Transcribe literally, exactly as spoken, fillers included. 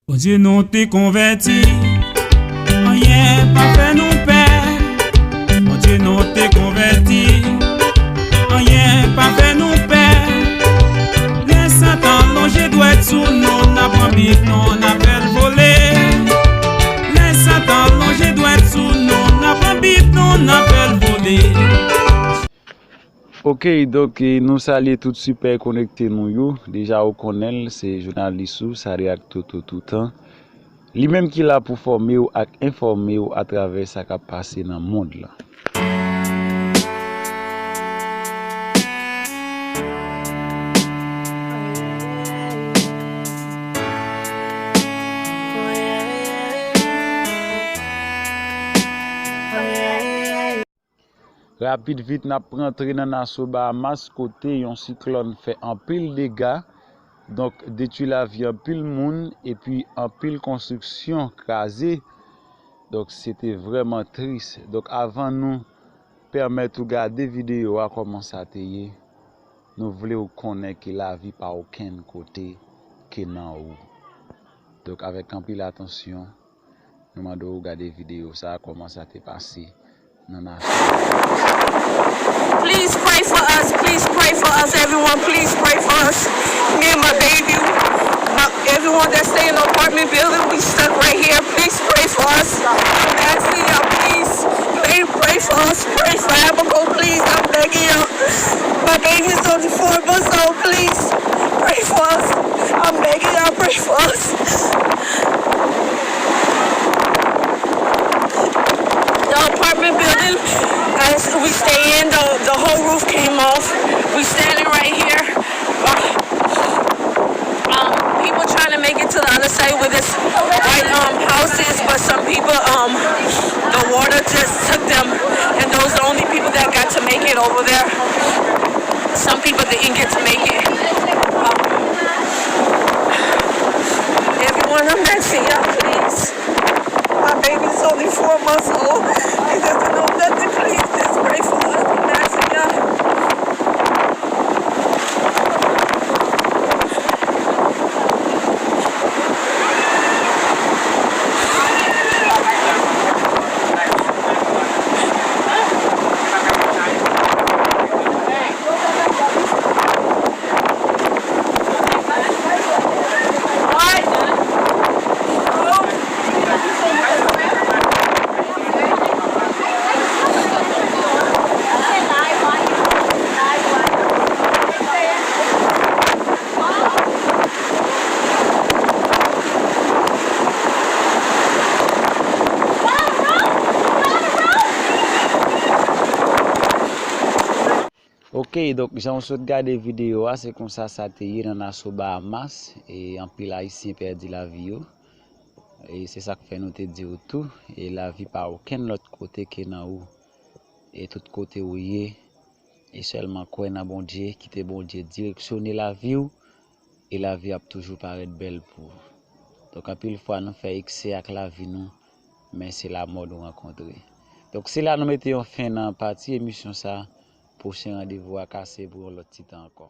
Bondye nou te konvèti, anyen pa fè nou pè. Bondye nou te konvèti, anyen pa fè nou pè. Lè Satan lonje dwèt sou nou, n a pran Bib nou, n a fè l vole. Lè Satan lonje dwèt sou nou, n a pran Bib nou, n a fè l vole. Ok, donk, eh, nou salye tout sipè konekte nou yo. Deja ou konnen l, se jounalis ou, Sariak Toto Toutan. Li menm ki la pou fòme w ak enfòme w atravè sa k ap pase nan mond lan. Rapid vit, n ap rantre nan Nassau Bahamas, kote yon siklòn fè anpil dega, donk detwi lavi anpil moun, epi anpil konstriksyon kraze. Donk, se te vrèman tris. Donk, avan nou pèmèt ou gade videyo a kòman sa te ye, nou vle w konnen ke lavi pa okenn kote ke nan ou. Donk, avèk anpil atansyon, nou mande w gade videyo sa a, kòman sa te pase nan Nassau. Please pray for us. Please pray for us, everyone. Please pray for us. Me and my baby, my, everyone that stay in the apartment building, we stuck right here. Please pray for us. I'm asking y'all, please pray, pray for us. Pray for Abigail, please. I'm begging y'all. My baby is only four months old. Please pray for us. I'm begging y'all, pray for us. The apartment building, as we stay in, the, the whole roof came off. We standing right here. Um, people trying to make it to the other side where this white, um, house is, but some people, um, the water just took them, and those are the only people that got to make it over there. Some people didn't get to make it. Um, everyone, I'm asking y'all, please. My baby's only four months old. He doesn't know nothing. Please, just pray for us. I'm asking y'all. Ok, donk, jan w sot gade videyo a, se konsa sa te ye nan Nassau Bahamas, e anpil Ayisyen pèdi lavi yo. E se sa k fè nou te di w tou, e lavi pa okenn lòt kote ke nan ou. E tout kote ou ye, e sèlman kwè nan Bondye, kite Bondye direksyone lavi w, e lavi ap toujou parèt bèl pou ou. Donk, anpil fwa, nou fè eksè ak lavi nou, men se lamò nou rankontre. Donk, se la nou mete yon fen nan pati emisyon sa. Pwochen randevou a ka se pou yon lòt ti tan ankò.